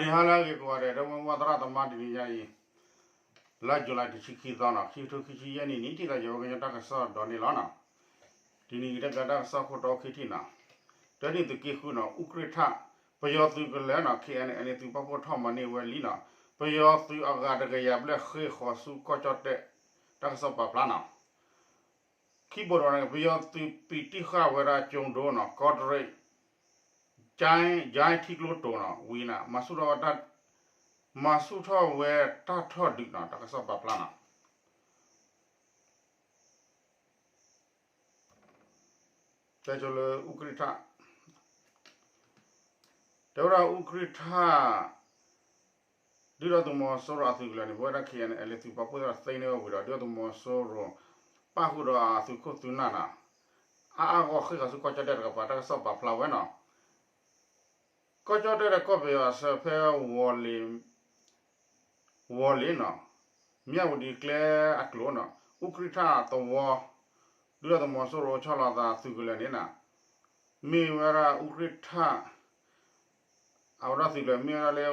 ဒီးနံၤဟါလၢအဂ့ၤကိးဂၤဒဲး ဒီပုၢ်ဝဲၢ်သရၣ်သမါ တနံၤညါအံၤ လါယူၤလံ တဆံခံသီနီၤ ခံကထိခံဆံယဲၢ်နံၣ်န့ၣ် ထံၣ်သးယဝဲကညီတၢ်ကစီၣ်ဒီးန့ၣ်လီၤနီၤ. တနံၤအံၤတၢ်ကစီၣ်ခိၣ်တီခံထံၣ်နီၤ တၢနံၣ်သုးက့ဃုနီၤ အူကြ့ၢ်ထၣ် ပယီၤသုးကလၢၤနီၤ KNLA သုးပာ်ဖှိၣ်ထီၣ်မၤန့ၢ်ဝဲလံနီၤ ပယီၤသုးအဂၤတကယၤဘျဲၣ်ဃ့ၢ်ဃီၤဆူကီၢ်ကၠီၣ်တဲၣ် တၢ်ကစီၣ်ပာ်ဖျါနီၤ ခံဘိးဒီးန့ၣ် ပယီၤသုးပံးတံၢ်ဃာ်ဝဲဒၣ်ကၠိဒိနီၤ ကီးတရံး ကၠဲထံကျိတိၤနီၤ ဝံၤန့ၣ် မၤဆူၣ်ထီၣ်ဝဲတၢ် မၤဆူၣ်ထီၣ်ဝဲတၢ်ထီၣ်ဒုးနီၤ တၢ်ကစီၣ်ပာ်ဖျါနီၤ တဲဆိလၢအူကြ့ၢ်ထၣ် တဲဝဲဒၣ်အူကြ့ၢ်ထၣ် ဒုၣ်ဒါသုးမီၤစိရိၤအသုးကလၢၤန့ၣ် ပဝဲဒၣ် KNLA သုးပာ်ဖှိၣ်သ့ၣ်တဖၣ်သ့န့ၢ်ဝဲဝံၤဒီး ဒုၣ်ဒါသုးမီၤစိရိၤ ပၣ်ဃုာ်ဒီးအသုးခိၣ်သုးနၢ်နီၤ အါအါဂီၢ်ဃ့ၢ်ဃီၤဆူကီၢ်ကၠီၣ်တဲၣ်တကပၤ တၢ်ကစီၣ်ပာ်ဖျါဝဲနီၤ ကီၢ်ကၠီၣ်တဲၣ်ဒီးကီၢ်ပယီၤအဆၢဖဲ ဝီၤလ့ၤနီၤ မၠၣ်ဝတံၤကျဲအကျိၤနီၤ အူကြ့ၢ်ထၣ်သဝီ ဒုၣ်ဒါသုးမီၤစိရိၤဆီၣ်လီၤသးသုးကလၢၤန့ၣ်နီၤ မ့ၢ်ဝဲဒၣ်အူကြ့ၢ်ထၣ် အဝဲဒၣ်သုးကလၢၤမ့ၢ်ဝဲဒၣ်လၢ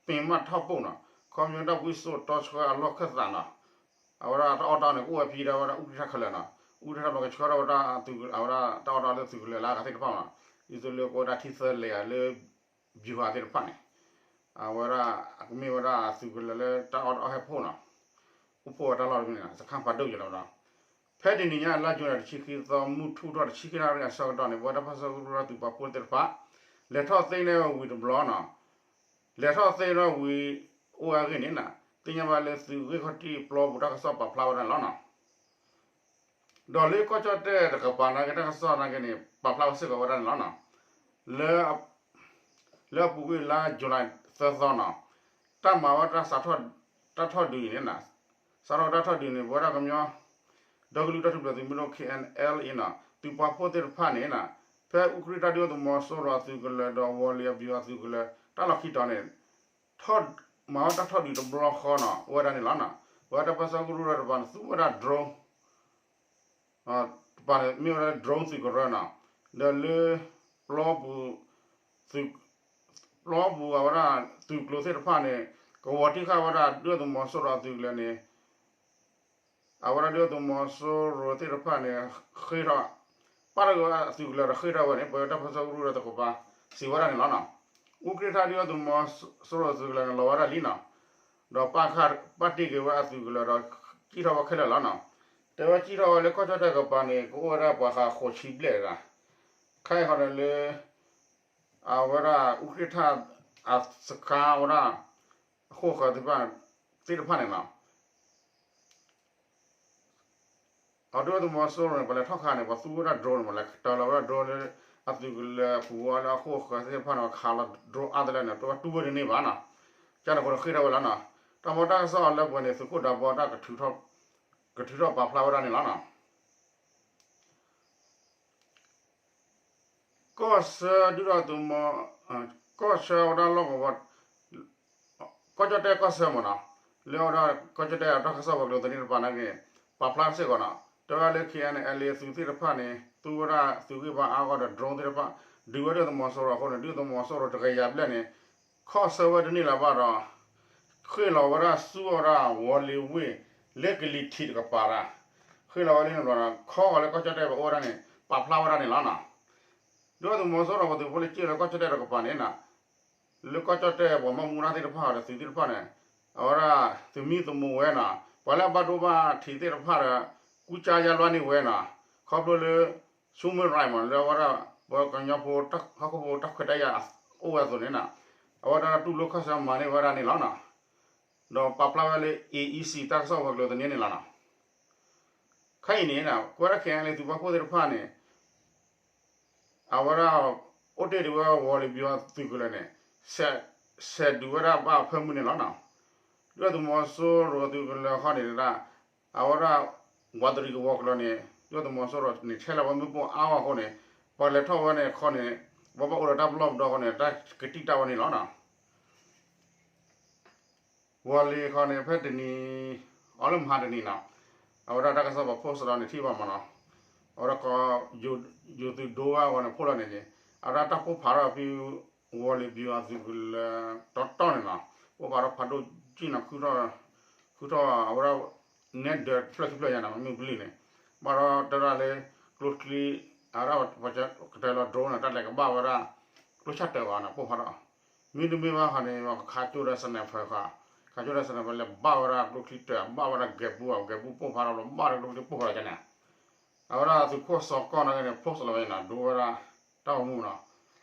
ပ့ၤမၣ်ထီၣ်ပိၣ်နီၤ ခီဖျိတၢ်ဘှံးစိာ်တီဆှၢအလီၢ်ခၢၣ်သးနီၤ အဝဲဒၣ်တၢ်အီၣ်တၢ်အီန့ၣ် ကအိၣ်ဝဲဖဲဒၣ်ဝဲဒၣ်အူကြ့ၢ်ထၣ်ခဲလၢာ်နီၤ အူကြ့ၢ်ထၣ်ဘျီကဆှၢထီၣ်ဝဲဒၣ်အသုးကလၢၤ အဝဲဒၣ်တၢ်အီၣ်တၢ်အီလၢသုးကလၢၤလၢအဂၤသ့ၣ်တဖၣ်နီၤ ဒ်သိးလၢကအိၣ်ဝဲဒၣ်ထံသၢလဲၤဂၤလၢ ဗျူဟာသ့ၣ်တဖၣ်န့ၣ် အဝဲဒၣ် ကမ့ၢ်ဝဲဒၣ်သုးကလၢၤလၢတၢ်အီၣ်တၢ်အီဟဲဖှိၣ်နီၤ အိၣ်ဖှိၣ်ဝဲတၢ်လီၢ်တမံၤန့ၣ် စခန်းဖးဒိၣ်ယလီၤဒီး ဖဲတနံၤညါလါယူၤန့ၣ် တဆံခံသီ မုၢ်ထူၣ်ထီၣ်တဆံခံနၣ်ရံၣ်အဆၢကတီၢ်န့ၣ် ပဝဲဒၣ်တၢ်ပၢဆှၢကရူၢ်ဒီးသုးပာ်ဖှိၣ်သ့ၣ်တဖၣ် လဲၤထီၣ်သ့န့ၢ်ဝံၤတဘျီနီၤ လဲၤထီၣ်သ့န့ၢ်ဝံၤ အိၣ်ဝဲအဂ့ၢ်န့ၣ်နီၤ သ့ၣ်ညါဘၣ်လၢသုးဂ့ၢ်ခီၣ်ထံးပျီပူၤတၢ်ကစီၣ်ပာ်ဖျါဝဲဒၣ်န့ၣ်လီၤနီၤ ဒီးလၢကီၢ်ကၠီၣ်တဲၣ်တကပၤနာ်က့ တၢ်ကစီၣ်နာ်က့န့ၣ် ပာ်ဖျါဝဲစ့ၢ်ကီးဝဲဒၣ်န့ၣ်လီၤနီၤ လၢ လၢအပူၤကွံာ်လါယူၤလံသၢသီနီၤ တၢ်မၤဝဲတၢ်စးထီၣ် တၢ်ထီၣ်ဒုးအံၤန့ၣ်နီၤ စးထီၣ်တၢ်ထီၣ်ဒုးန့ၣ် ပဝဲဒၣ်ကညီ ဒီကလုာ်တၢ်ထူၣ်ဖျဲးသုးမုၢ်ဒိၣ် KNLA နီၤ သုးပာ်ဖှိၣ်သ့ၣ်တဖၣ်န့ၣ်နီၤ ဖဲအူကြ့ၢ်ထၣ်ဒုၣ်ဒါသုးမီၤစိရိၤအသုးကလၢၤဒီးဝီၤလ့ၤအဗျူဟာသုးကလၢၤ တၢ်လီၢ်ခံတီၤန့ၣ် ထီၣ် မၤဝဲတၢ်ထီၣ်ဒုးတဘျီဃီနီၤ အိၣ်ဝဲဒၣ်န့ၣ်လီၤနီၤ ပဝဲတၢ်ပၢဆှၢကရူၢ်ဒီးတပၤန့ၣ် သူဝဲဒၣ် drone တပၤန့ၣ် မ့ၢ်ဝဲဒၣ် drone သုးကရၢနီၤ ဒီးလၢ ပျီပူၤ သုး ပျီပူၤအဝဲဒၣ်သုးကျိၤသ့ၣ်တဖၣ်န့ၣ် ကဝီၤတံၢ်ဃာ်ဝဲဒၣ်ဒုၣ်ဒါသုးမီၤစိရိၤအသုးကလၢၤန့ၣ် အဝဲဒၣ်ဒုၣ်ဒါသုးမီၤစိရိၤသ့ၣ်တဖၣ်န့ၣ် ဃ့ၢ်ထီၣ် ပၣ်တၢ်က့ၤဝဲအသုးကလၢၤဒီးဃ့ၢ်ထီၣ်ဝဲန့ၣ် ပဝဲတၢ်ပၢဆှၢကရူၢ်ဒီးတကပၤ စံးဝဲဒၣ်န့ၣ်လီၤနီၤ အူကြ့ၢ်ထၣ်ဒုၣ်ဒါသုးမီၤစိရိၤအသုးကလၢၤန့ၣ် လီၤဝဲဒၣ်လံနီၤ ဒီးပၣ်ဃာ် ပၣ်တ့ၢ်က့ၤဝဲအသုးကလၢၤဒီး ကံၣ်ထီၣ်ဝဲခဲလၢာ်လီၤနီၤ တဲဝဲကံၣ်ထီၣ်ဝဲလၢကီၢ်ကၠီၣ်တဲၣ်ကပၤန့ၣ် ကအိၣ်ဝဲဒၣ်ပှၤဃးဃိးဆံဘျဲၣ်တဂၤ ခဲအံၤဃီန့ၣ်လၢ အဝဲဒၣ်အူကြ့ၢ်ထၣ် အစခါဝဲဒၣ် အဃိၣ်ဃၢၤသ့ၣ်တဖၣ် သ့ၣ်တဖၣ်န့ၣ်လီၤ အဒုၣ်ဒါသုးမီၤစိရိၤန့ၣ် ပှၤလဲၤထီၣ်ခးန့ၣ် ပှၤသူဝဲဒၣ် drone န့ၣ် ပှၤလဲၤတၢ်လီၤဝဲဒၣ် drone လၢ အသုးကလၢၤအပူၤဝဲလၢအဃိၣ်ဃၢၤသ့ၣ်တဖၣ်န့ၣ် ခးလီၤ drone အါတလၢန့ၣ် ပှၤတူၢ်ဝဲတန့ၢ်ဘၣ်နီၤ ကန့ၣ်အဃိန့ၣ်ဃ့ၢ်ထီၣ်ဝဲလီၤနီၤ တၢ်မၤတၢ်ကစီၣ်အီၤလၢပှဲၤန့ၣ် သုးခိၣ်ဒးဘီတၢ် ကထုးထီၣ်ပာ်ဖျါဝဲဒၣ်န့ၣ်လီၤနီၤ ကီၢ်ဆၢဒုၣ်ဒါသုးမီၤ ကီၢ်ဆၢဝဲဒၣ်လီၢ်ကဝီၤ ကီၢ်ကၠီၣ်တဲၣ်ကီၢ်ဆၢမ့ၢ်နီၤ လၢအဝဲဒၣ်ကီၢ်ကၠီၣ်တဲၣ်အတၢ်ကစီၣ်ဝဲၤကျိၤသန့တပၤနာ်က့ ပာ်ဖျါစ့ၢ်ကီးနီၤ တဲဝဲဒၣ်လၢ KNLA သုးသ့ၣ်တဖၣ်န့ၣ် သူဝဲဒၣ်သုးဂံၢ်ဘါအါဂီၢ်ဒီး drone သ့ၣ်တဖၣ် ဒုးဝဲဒၣ်သုးမီၤစိရိၤအဃိန့ၣ် ဒုၣ်ဒါသုးမီၤစိရိၤတကယၤဘျဲၣ်န့ၣ် ခီၣ်ဆၢဝဲတန့ၢ်လၢၤဘၣ်ဒီး ဃ့ၢ်လီၤဝဲဒၣ်ဆူအဝဲဒၣ်ဝီၤလ့ၤဝ့ၢ် လၢကလံၤထံးတကပၤဒၣ် ဃ့ၢ်လီၤဝဲလၢန့ၣ်ဘျီဒီး ခီဂီၤလၢကီၢ်ကၠီၣ်တဲၣ်ပအိၣ်ဝဲဒၣ်န့ၣ် ပာ်ဖျါဝဲဒၣ်န့ၣ်လီၤနီၤ ဒုၣ်ဒါသုးမီၤစိရိၤပှၤသုးဖိလၢကၠ့ၣ်လၢကီၢ်ကၠီၣ်တဲၣ်တကပၤန့ၣ်နီၤ လၢကီၢ်ကၠီၣ်တဲၣ်ပှၤဘၣ်မူဘၣ်ဒါသ့ၣ်တဖၣ်ဒီးသုးသ့ၣ်တဖၣ်န့ၣ် အဝဲဒၣ်သုးမံသမူဝဲနီၤ ပှၤလၢအဘၣ်ဒိဘၣ်ထံးသ့ၣ်တဖၣ်ဒီး ကူစါယါလွါန့ၢ်ဝဲနီၤ ခီဖျိလၢ ဆူမဲၢ်ရၤမး လၢအဝဲဒၣ် ပှၤကညီဖိဟီၣ်ခိၣ်ဖိတၢ်ခွဲးတၢ်ယာ်အိၣ်ဝဲအသိးန့ၣ်နီၤ အဝဲဒၣ်တူၢ်လိာ်ခီၣ်ဆၢမၤန့ၢ်ဝဲဒၣ်န့ၣ်လီၤနီၤ ဒီးပာ်ဖျါဝဲလၢ AEC တၢ်ကစီၣ်ဝဲၤကျိၤသန့န့ၣ်လီၤနီၤ ခဲအံၤန့ၣ် ကွဲးဒၣ် KNLA သုးပာ်ဖှိၣ်သ့ၣ်တဖၣ်န့ၣ် အဝဲဒၣ် အိၣ်တ့ၢ်ဒံးဝဲဝီၤလ့ၤဘျီသုးကလၢၤန့ၣ် ဆဲးဒုးဝဲဒၣ်ဘၣ်အဖၢမုၢ်န့ၣ်လီၤနီၤ ဒုၣ်ဒါသုးမီၤစိရိၤသုးကလၢၤခီန့ၣ်ဒၣ် အဝဲဒၣ် ဝးတရံးကဝီၤကျိၤန့ၣ် ဒုၣ်ဒါသုးမီၤစိရိၤန့ၣ် ထဲလီၤဝဲမ့ၣ်ပိၢ်အါဂီၢ်အဃိန့ၣ် ပှၤလဲၤထီၣ်ဝဲန့ၣ်ခီန့ၣ် ပှၤဘၣ်အိၣ်ဒီးတၢ်ပလီၢ်ပဒီအဃိန့ၣ် တၢ်ကတံာ်တာ်ဝဲန့ၣ်လီၤနီၤ ဝီၤလ့ၤခီန့ၣ် ဖဲတနံၤ အီၤလၢမဟါတနံၤနီၤ အဝဲဒၣ်တၢ်ကစီၣ်ပၤ post ဒီးန့ၣ်ထံၣ်ဘၣ်မးနီၤ အဝဲဒၣ်ကီး ယိၤသုးဒိဝဲအဂီၢ်န့ၣ် ဖှိၣ်လီၤန့ၣ် အဝဲဒၣ်တၢ်ပိၢ်ဖးထီၣ်ဖဲ ဝီၤလ့ၤဘံၤအသုးကလၢၤတီတီန့ၣ်နီၤ, အိၣ်ဖးထီၣ်ဖးဒိၣ်ကံၣ်နီၤ, ဃုထီၣ်အဝဲဒၣ် နဲဒၢးဖျၢၣ်ခံဖျၢၣ်ညါနီၤ, မ့ၢ်ပလံၣ်န့ၣ် ဘၣ်ဒီးတဲဒၣ်လၢ ကျိချံ အဝဲဒၣ် ကတၢၢ်လီၤ drone န့ၣ် တၢ်လဲၤကဘၣ်ဝဲဒၣ် ကျိဆၣ်တၢၢ်ဘၣ်နီၤ, ပိၢ်ဖးထီၣ် မ့တမ့ၢ်ဘၣ်ဃီန့ၣ် ခးကၠိဒီး sniper ဃီ, ခးကၠိဒီး sniper လဲၤဘၣ်ဝဲဒၣ်ကျိချံတၢၢ်, ဘၣ်ဝဲဒၣ်ဂဲၤပူ, ဂဲၤပူပိၢ်ဖးထီၣ်လီၤ, ဘၣ်ဒီးကျိချံပိၢ်ဖးထီၣ်န့ၣ်, အဝဲဒၣ်သုးခိၣ်စီၤကီၢ်န့ၣ် post လီၤဝဲန့ၣ်နီၤ, ဒိဝဲဒၣ်တၢ်အိၣ်မူနီၤ,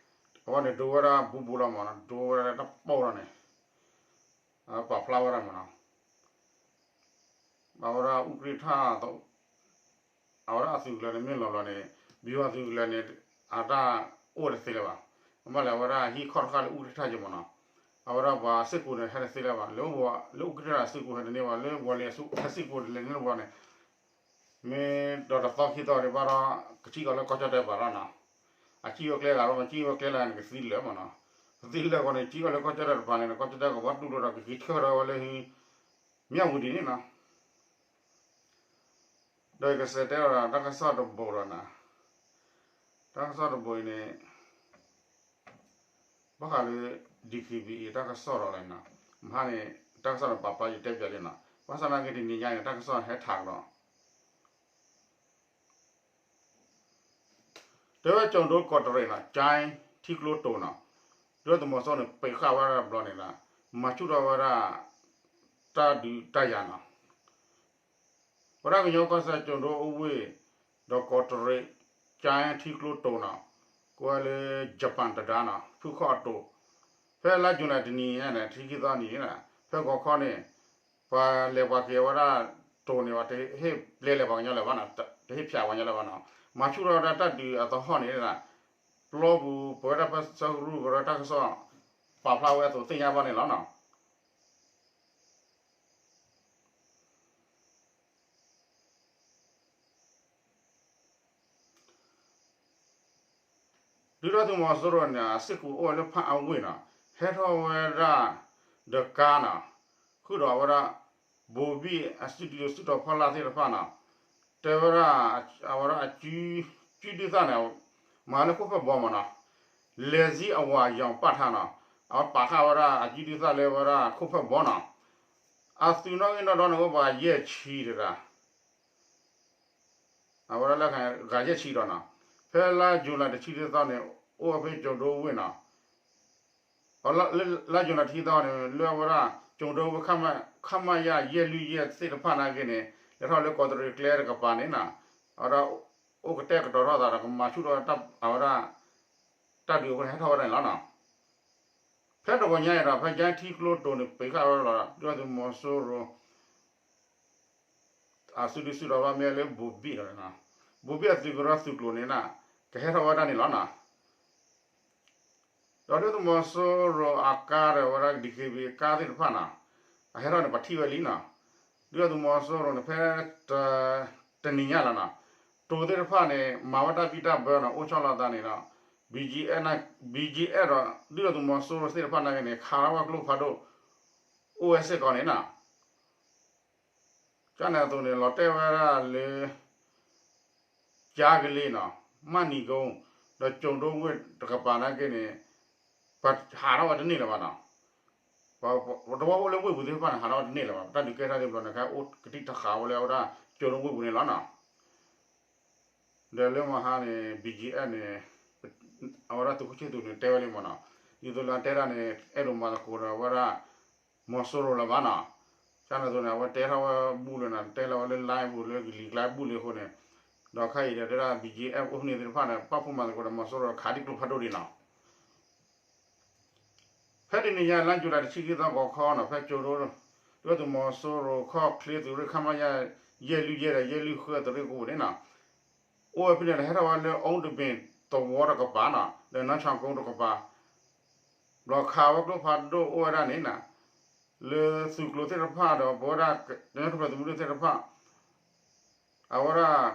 အဝဲန့ၣ် ဒိဝဲဒၣ်ဘူးဘူးလီၤမးနီၤ, ဒိဝဲဒၣ်တၢ်ပိၢ်လီၤန့ၣ်, ပာ်ဖျါဝဲဒၣ်မးနီၤ, အဝဲဒၣ်အူကြံၣ်ထၣ် အဝဲဒၣ်အသုးကလၢၤန့ၣ် မ့ၢ်လီၤလီၤန့ၣ် ဘံၣ်ဝါသုးကလၢၤန့ၣ် အတၢ်အိၣ်တသ့လၢၤဘၣ်, မ့ၢ်လၢအဝဲဒၣ်ဟံၣ်ခီၣ်တဃၣ်လၢအူကြံၣ်ထၣ်က့ၤမးနီၤ, အဝဲဒၣ်ပှၤစ့ၢ်ကီးန့ၣ် ဟဲတသ့လၢၤဘၣ်, လၢအူကြံၣ်ထၣ်အစုကဝဲၤဟဲတန့ၢ်ဘၣ်, လၢဝီၤလ့ၤအစုကဝဲၤဟဲစ့ၢ်ကီးတလဲၤန့ၢ်ဘၣ်န့ၣ်, မ့ၢ်ဒီးတသီခံသီဒံးဘၣ်ဒီး ကစံၣ်ကီးလၢကီၢ်ကၠီၣ်တဲၣ်ပာ်လီၤနီၤ, အစံၣ်ဝဲကျဲဂၤလီၤ, မ့ၢ်စံၣ်ဝဲကျဲလၢန့ၣ်ကသံလၢာ်မးနီၤ, ကသံလၢာ်ဃီန့ၣ် စံၣ်ကီးလၢကီၢ်ကၠီၣ်တဲၣ်တပၤန့ၣ် ကီၢ်ကၠီၣ်တဲၣ်ကဘၣ်တူၢ်လိာ်ဒီးကက့ၤဆှၢထီၣ်ဝဲလၢ မၠၣ်ဝတံၤန့ၣ်နီၤ, ဒီးယကစံးတဲဝဲဒၣ်တၢ်ကစီၣ်တဘိဒီးနီၤ, တၢ်ကစီၣ်တဘိအံၤန့ၣ် ဘၣ်ဃးလၢ DKBA တၢ်ကစီၣ်ဒီးလဲၣ်နီၤ, မဟါန့ၣ် တၢ်ကစီၣ်န့ၣ်ပာ်ဖျါယတဲပၠးလံနီၤ, ဘၣ်ဆၣ်သနာ်က့တနံၤညါန့ၣ် တၢ်ကစီၣ်ဟဲထးကဒီး တဲဝဲကၠိၣ်ဒိကီးတရံးနီၤ, ကၠဲထံကျိတိၤနီၤ, ဒုၣ်ဒါသုးမီၤစိရိၤန့ၣ် ပံးဃာ်ဝဲဒၣ်တဘျီန့ၣ်ဒီး မၤဆူၣ်ထီၣ်ဝဲဒၣ် တၢ်ဒုးတၢ်ယၤနီၤ, ဝဲဒၣ်ကညီကီၢ်စဲၣ်ကၠိၣ်ဒိအဝ့ၢ် ဒီးကီးတရံး ကၠဲထံကျိတိၤနီၤ, ကိးဝဲလၢ Japan တဒါနီၤ, ဖုၣ်ခီၣ်အတိၤ, ဖဲလါယူၤလံတနံၤညါန့ၣ် ထံခံသီနံၤန့ၣ် ဖဲဂီၤခီန့ၣ် ပှၤလဲၤပှၤက့ၤဝဲဒၣ်တိၤန့ၣ် ပှၤတဟ့ၣ်ပျဲလဲၤပှၤကညီလၢၤဘၣ်နီၤ, တဟ့ၣ်ဖၠးပှၤကညီလၢၤဘၣ်နီၤ, မၤဆူၣ်ထီၣ်ဝဲဒၣ်တၢ်ဒုးအသဟီၣ်န့ၣ် ပျီပူၤ ပဝဲဒၣ်ပၢဆှၢကရူၢ်ကရၢတၢ်ကစီၣ် ပာ်ဖျါဝဲအသိးသ့ၣ်ညါဘၣ်န့ၣ်လီၤနီၤ. ဒုၣ်ဒါသုးမီၤစိရိၤန့ၣ် အစ့ၢ်ကီးအိၣ်ဝဲလၢဖၣ်အဝ့ၢ်နီၤ, ဟဲထီၣ်ဝဲဒၣ်ဒီးကါနီၤ, ဃုာ်ဒီးဝဲဒၣ် ဘိၤဘံၣ်အစုဒုးစုတီၤဖီလာ်သ့ၣ်တဖၣ်နီၤ, တဲဝဲဒၣ် အဝဲဒၣ်အစုဒုၣ်သၣ်န့ၣ် မၤလၢခိၣ်ဖၢၣ်ဘီမးနီၤ, လဲၤစံအဝၤယီၤပာ်ထါနီၤ, အဝဲပာ်ဃာ်ဝဲဒၣ်အစုဒုၣ်သၣ်လၢဝဲဒၣ်ခိၣ်ဖၢၣ်ဘီနီၤ, အသုးနီၣ်ဂံၢ်နီၣ်ဒွးန့ၣ်အိၣ်ပှၤယဲၢ်ဆံတဂၤ အဝဲဒၣ်လၢဂၤယဲၢ်ဆံဒီးနီၤ, ဖဲလါယူၤလံတဆံသီန့ၣ် အိၣ်ဝဲဖဲကၠိၣ်ဒိဝ့ၢ်နီၤ, လါယူၤလံတဆံသီန့ၣ် လၢအဝဲဒၣ်ကၠိၣ်ဒိဝ့ၢ် ခမရ ယဲၢ်လွံၢ်ယဲၢ်သ့ၣ်တဖၣ်နာ်က့န့ၣ် လဲၤထီၣ်လၢကီးတရံးကျဲတကပၤန့ၣ်နီၤ, အဝဲဒၣ်အိၣ်ကတဲာ်ကတီၤထီၣ်သးဒီးကမၤဆူၣ်ထီၣ်အဝဲဒၣ် တၢ်ဒုးအဃိန့ၣ် ဟဲထီၣ်ဝဲဒၣ်န့ၣ်လီၤနီၤ. ဖဲတဂီၤညါအံၤဒီး ဖဲကၠဲထံကျိတိၤန့ၣ် ပံးဃာ်ဝဲဒၣ်လီၤ ဒုၣ်ဒါသုးမီၤစိရိၤ အစုဒုးစုတီၤဘၣ်မ့ၢ်လၢဘိၤဘံၣ်ဒီး ဘိၤဘံၣ်အသုးကရၢသုးကျိၤန့ၣ် ကဟဲထီၣ်ဝဲဒၣ်န့ၣ်လီၤနီၤ. ဒီးဒုၣ်ဒါသုးမီၤစိရိၤအကါဒီးဝဲဒၣ် ဒီးက့ဘံၣ် အကါသ့ၣ်တဖၣ်နီၤ အဟဲထီၣ်န့ၣ် ပှၤထံၣ်ဝဲလံနီၤ. ဒုၣ်ဒါသုးမီၤစိရိၤန့ၣ် ဖဲ တနံၤညါလီၤနီၤ တိၤသ့ၣ်တဖၣ်န့ၣ် မၤဝဲတၢ်ဘံၣ်တၢ်ဘၢနီၤ အိၣ်ဆီလီၤသးန့ၣ်ဒီး BGF ဒီး ဒုၣ်ဒါသုးမီၤစိရိၤသ့ၣ်တဖၣ်နာ်က့န့ၣ် ခးထီၣ်ဝဲကျိဖးဒိၣ် အိၣ်ဝဲစ့ၢ်ကီးန့ၣ်နီၤ. ကန့ၣ်အသိးန့ၣ် လီၤတဲာ်ဝဲဒၣ်လၢ ကၠါကလ့နီၤ မၢ်နံၤကိ ဒီးကၠိၣ်ဒိဝ့ၢ်တကပၤနာ်က့န့ၣ် ပဟးထီၣ်ဝဲတန့ၢ်လၢၤဘၣ်နီၤ. ပတဝီအိၣ်လၢဝ့ၢ်ပူၤသ့ၣ်တဖၣ်န့ၣ် ဟးထီၣ်ဝဲတန့ၢ်လၢၤဘၣ် တၢ်ဒုးကဲထီၣ်သ့ၣ်တဖၣ်န့ၣ် ကအိၣ်ကတံၢ်တဃာ်ဝဲလၢအဝဲဒၣ်ကၠိၣ်ဒိဝ့ၢ်ပူၤန့ၣ်လီၤနီၤ. ဒီးလၢမဟါန့ၣ် BGF န့ၣ် အဝဲဒၣ်သုးခိၣ်ဆ့ၣ်သူးန့ၣ် တဲဝဲလံမးနီၤ ဒ်သိးလၢအတဲဒၣ်န့ၣ် အဲၣ်ဒိးမၤသကိးဒီးဝဲဒၣ် မီၤစိရိၤလၢၤဘၣ်နီၤ. ကန့ၣ်အသိးန့ၣ် အဝဲတဲထီၣ်ဝဲဘူၣ်လၢၤနီၤ တဲလီၤဝဲလၢ live ပူၤလၢကလံၤကျါဘူၣ်လံအဃိန့ၣ် ဒီးခဲအံၤဒီးတဲဒၣ် BGF အိၣ်ဖဲန့ၣ်သ့ၣ်တဖၣ်န့ၣ် ပာ်ဖှိၣ်မၤသကိးဒီးမီၤစိရိၤခးဒံးကျိဖးဒိၣ်ဒံးနီၤ. ဖဲတနံၤညါလါယူၤလံတဆံခံသီဂီၤခီနီၤ ဖဲကၠိၣ်ဒိ ဒုၣ်ဒါသုးမီၤစိရိၤခီၣ်ချ့သုးရ့ၣ် ခမရ ယဲၢ်လွံၢ်ယဲၢ်ဒီး ယဲၢ်လွံၢ်ဃုသုးရ့ၣ်ကိးပူၤန့ၣ်နီၤ အိၣ်ဝဲဖဲန့ၣ်ဒီး ဟဲထီၣ်ဝဲလၢ အူတဘ့ၣ်သဝီတကပၤနီၤ ဒီးနီၢ်ဆၣ်ကိတကပၤ ဘျီခးဝဲကျိဖးဒိၣ်အိၣ်ဝဲဒၣ်န့ၣ်နီၤ လၢသုးကျိၤသ့ၣ်တဖၣ်ဒီး ပဝဲဒၣ်ကညီတဖျၢၣ်သုးမုၢ်ဒိၣ်သ့ၣ်တဖၣ် အဝဲဒၣ်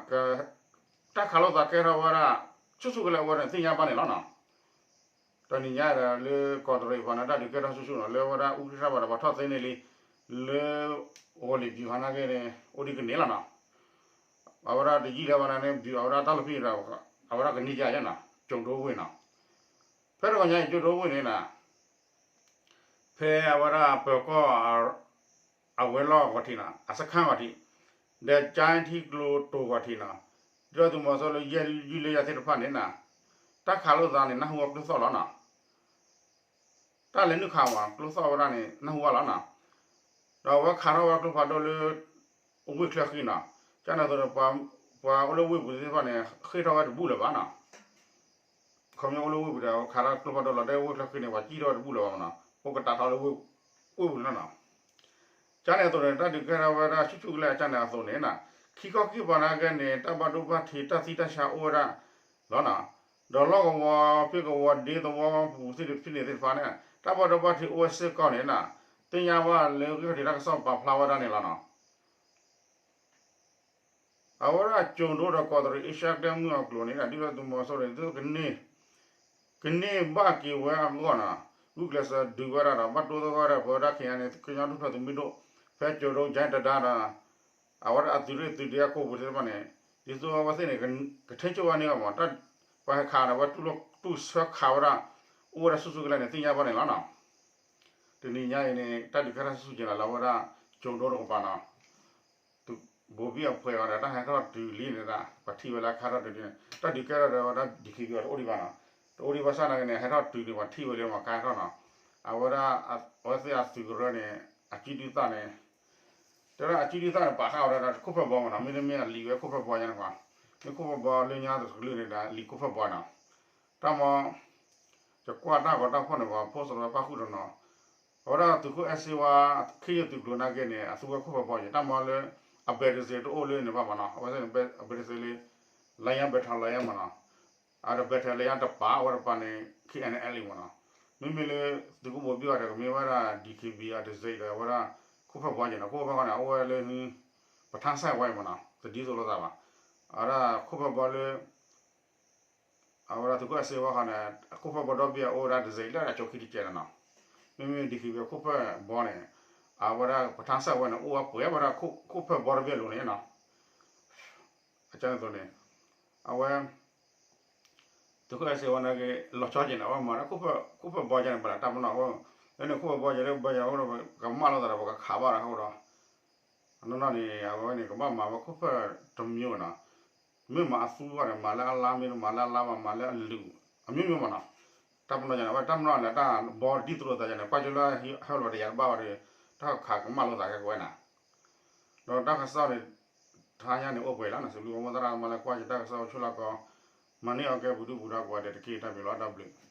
တၢ်ခးလိာ်သးကဲထီၣ်ဝဲဒၣ် ဆူၣ်ဆူၣ်ကလဲာ်ဝဲဒၣ်သ့ၣ်ညါဘၣ်န့ၣ်လီၤနီၤ. တနံၤညါဒီးလၢကီးတရံးပှၤန့ၣ် တၢ်ဒုးကဲထီၣ်ဆူၣ်ဆူၣ်နီၤ လၢဝဲဒၣ်အူကံၣ်ထၣ်ဘၣ်ဒီးပှၤထီၣ်သ့န့ၢ်လံ လၢ ဂီၤလံၤဘျူးဟါနာ်က့န့ၣ် အိၣ်ဒံးကန့ၢ်လီၤနီၤ. အဝဲဒၣ်တယံာ်လၢၤဘၣ်န့ၣ် ဘျူးအဝဲဒၣ်တၢ်လီၢ်ဖံးဒီး အဝဲဒၣ်ကန့ၢ်ယါယါနီၤ ကၠိၣ်ဒိဝ့ၢ်နီၤ. ဖဲတဂီၤညါအံၤ ကၠိဒိဝ့ၢ်န့ၣ်နီၤ ဖဲအဝဲဒၣ်ပၢၤကီၢ် အဝဲၤလီၢ်ဂီၤထံးနီၤ အစခန်းဂီၤထံး ဒီးကၠဲထံကျိတိၤဂီၤထံးနီၤ ဒုၣ်ဒါသုးမီၤစိရိၤလၢယဲၢ်ယုၢ်လၢယဲၢ်သ့ၣ်တဖၣ်န့ၣ်နီၤ တၢ်ခးလိာ်သးန့ၣ် နၢ်ဟူဝဲကျိသီၣ်လီၤနီၤ တၢ်လဲၤနုာ်ခးမး ကျိသီၣ်ဝဲဒၣ်န့ၣ် နၢ်ဟူဝဲလီၤနီၤ ဒီးအဝဲခးထီၣ်ဝဲကျိဖးဒိၣ်လၢ ဝ့ၢ်ချၢဃံနီၤ ကန့ၣ်အသိးဒီး ပှၤအိၣ်လၢဝ့ၢ်ပူၤသ့ၣ်တဖၣ်န့ၣ် ဃ့ၢ်ထီၣ်ဝဲတဘူၣ်လၢၤဘၣ်နီၤ ခီဖျိအိၣ်လၢဝ့ၢ်ပူၤဒီး ခးထီၣ်ကျိဖးဒိၣ်လီၤ တဲဝ့ၢ်ချၢဃံန့ၣ် ပှၤစံၣ်ထီၣ်ဝဲတဘူၣ်လၢၤဘၣ်မနီၤ အိၣ်ကတးထီၣ်လၢ ဝ့ၢ်ပူၤန့ၣ်လီၤနီၤ ကန့ၣ်အသိးန့ၣ် တၢ်ဒုးကဲထီၣ်ဝဲဒၣ်ဆူၣ်ဆူၣ်ကလဲာ်ကန့ၣ်အသိးန့ၣ်နီၤ ခံခီခံကပၤနာ်က့န့ၣ် တၢ်ဘၣ်ဒိဘၣ်ထံးတၢ်သံတၢ်ဆါအိၣ်ဝဲဒၣ်လီၤနီၤ ဒီးလီၢ်ကဝီၤဖ့ၣ်ကဝီၤဒ့သဝီပူၤသ့ၣ်တဖၣ်န့ၣ်သ့ၣ်တဖၣ်န့ၣ် တၢ်ဘၣ်ဒိဘၣ်ထံးအိၣ်ဝဲစ့ၢ်ကီးန့ၣ်နီၤ သ့ၣ်ညါဘၣ်လၢဂံၢ်ခီၣ်ထံးတၢ်ကစီၣ်ပာ်ဖျါဝဲဒၣ်န့ၣ်လီၤနီၤ အဝဲဒၣ်ကၠိဒိဒီးကီးတရံး အ့ရှါကဲမုၢ်အကျိၤန့ၣ် ဒုၣ်ဒါသုးမီၤစိရိၤန့ၣ် ဒ်သိးကန့ၢ် ကန့ၢ်ဘၣ်က့ၤဝဲအဂီၢ်နီၤ ဂုာ်ကျဲးစၢးဒုးဝဲဒၣ်ဒီး ဘၣ်တိသဂၢၢ်ဒီးပဝဲဒၣ် ခဲအံၤန့ၣ် ကညီထူၣ်ဖျဲးသုးမုၢ်ဒိၣ် ဖဲကၠိဒိကၠဲတဒါဒီး အဝဲဒၣ်အသုးရ့ၣ်သုးဒ့အကိာ်ပူၤသ့ၣ်တဖၣ်န့ၣ် ဒ်သိးအဝဲသ့ၣ်န့ၣ် ကထ့ကၠိၣ်ဝဲန့ၢ်အီၤမး ပှၤဟဲခးဒီး အဝဲတူၢ်ဆၢခးဝဲဒၣ် အိၣ်ဝဲဒၣ်ဆူၣ်ဆူၣ်ကလဲာ်န့ၣ် သ့ၣ်ညါဘၣ်န့ၣ်လီၤနီၤ တနံၤညါအံၤန့ၣ် တၢ်ဒုးကဲထီၣ်ဆူၣ်ဆူၣ်ကလဲာ်လၢအဝဲဒၣ် ကၠိဒိတကပၤနီၤ ဘိၤဘံၣ်အဖှဲးအီၤဒီး တၢ်ဟဲထီၣ်တုၤလံန့ၣ်ဒီး ပှၤထံၣ်ဝဲလၢခါထီၣ်တုၤလံန့ၣ် တၢ်ဒုးကဲထီၣ်ဒီးဝဲဒၣ် ဒံၣ်ခံဘံၣ်အီၤတအိၣ်ဒံးဘၣ်နီၤ တအိၣ်ဒံးဘၣ်ဆၣ်နာ်က့န့ၣ် ဟဲထီၣ်တုၤန့ၣ် ပှၤထံၣ်ဝဲလၢမၤခါဟဲထီၣ်နီၤ အဝဲဒၣ် အဝဲသ့ၣ်အသုးကရၢန့ၣ် အစုဒုၣ်သၣ်န့ၣ် တဲဒၣ်အစုဒုၣ်သၣ်န့ၣ် ပာ်ဃာ်ဝဲဒၣ်ဒီးခိၣ်ဖၢၣ်ဘီမနီၤ မ့တမ့ၢ်အလံာ်ဝဲခိၣ်ဖၢၣ်ဘီညါန့ၣ်ကွၢ် မ့ၢ်ခိၣ်ဖၢၣ်ဘီလၢညါတကလုာ်န့ၣ်ဒီး လံာ်ခိၣ်ဖၢၣ်ဘီနီၤ တၢ်မီ ယကွၢ်တၢ်ဂီၤတၢ်ဖီၣ်န့ၣ် ပှၤဖိစရီပၣ်ဃုာ်တနီၤ အဝဲဒၣ်သုးခိၣ်အဲၣ်စ့ဝါ ခ့ယုၢ်သုးကျိၤနာ်က့န့ၣ် အသူဝဲခိၣ်ဖၢၣ်ဘီက့ၤ တၢ်မီလၢ အဘဲးတစ့းတအိၣ်လၢန့ၣ်ဘၣ်မနီၤ အဝဲသ့ၣ်န့ၣ် အဘဲးတစ့းလၢ လါယါဘဲးထီၣ်လါယါမနီၤ အဒီးဘဲးထီၣ်လါယါတပာ် အဝဲတပာ်န့ၣ် ခဲအံၤန့ၣ် အဲလံမနီၤ မ့မ့ၢ်လၢ သုးခိၣ်ဘိဘံၣ်အီၤဒီး ကမ့ၢ်ဝဲဒၣ် ဒံၣ်ခံဘံၣ်အီၤတစ့းဒီး အဝဲဒၣ် ခိၣ်ဖၢၣ်ဘီက့ၤနီၤ ခိၣ်ဖၢၣ်ဘီန့ၣ် အအိၣ်ဝဲလၢ ပထါစဲၣ်ဝဲအံၤမနီၤ တဒ်သိးလိာ်သးဘၣ် အဝဲဒၣ်ခိၣ်ဖၢၣ်ဘီလၢ အဝဲဒၣ်သုးခိၣ်အဲၣ်စ့ဝါခီန့ၣ် အခိၣ်ဖၢၣ်ဘီဒီဘ့ၣ်အအိၣ်ဝဲဒၣ်တစ့းလၢအကၠိခံတစဲးန့ၣ်နီၤ မ့မ့ၢ်ဒံၣ်ခံဘံၣ်အခိၣ်ဖၢၣ်ဘီန့ၣ် အဝဲဒၣ်ပထါစဲၣ်ဝဲန့ၣ် အိၣ်ဝဲပှဲၤဝဲဒၣ်ခိၣ်ဖၢၣ်ဘီတဘ့ၣ်အလိၤန့ၣ်နီၤ အကန့ၣ်အသိးန့ၣ် အဝဲ သုးခိၣ်အဲၣ်စ့ဝါနာ်က့ လီၤဆီက့ၤန့ၣ် အဝဲမၤလၢခိၣ်ဖၢၣ်ဘီကန့ၣ် ပလၢတၢ်ပနီၣ်အဃိ လၢန့ၣ်ခိၣ်ဖၢၣ်ဘီကန့ၣ် လၢဘီကန့ၣ်အဃိဒီး ပကမၣ်လိာ်သးဒီး ပကခးဘၣ်ဒီးအဃိဒီး အနီၢ်နီၢ်န့ၣ် အဝဲန့ၣ် ကဘၣ်မၤဝဲခိၣ်ဖၢၣ်တမျိုးနီၤ မ့ၢ်မၤအသူဂီၢ်န့ၣ် မၤလၢအလါမ့ၢ် မၤလၢအလါဘၣ် မၤလၢအလုာ် အမျိုးမျိုးမနီၤ တၢ်ပနီၣ်ယၤန့ၣ် အဝဲတၢ်ပနီၣ်န့ၣ် တၢ်ဘီဒ်သိးလိာ်သးယၤန့ၣ် ကွၢ်ကၠိလၢဟဲလီၤတယၤတဘၣ်ဘၣ်ဒီး တၢ်ခးကမၣ်လိာ်သးကဲကဝဲနီၤ ဒီးတၢ်ကစီၣ်န့ၣ် ထါညါန့ၣ်အိၣ်ပှဲၤလီၤနီၤ စံးဘျုးမိၢ်သရၣ်သမါလၢကွၢ်ယတၢ်ကစီၣ်အိၣ်ဆူၣ်လီၤကီ မၤန့ၢ်အီၤကဲပူၤဒုပူၤဒါကိးဂၤဒဲးတက့ၢ် တၢ်ဘျုးလီၤ တၢ်ဘျုး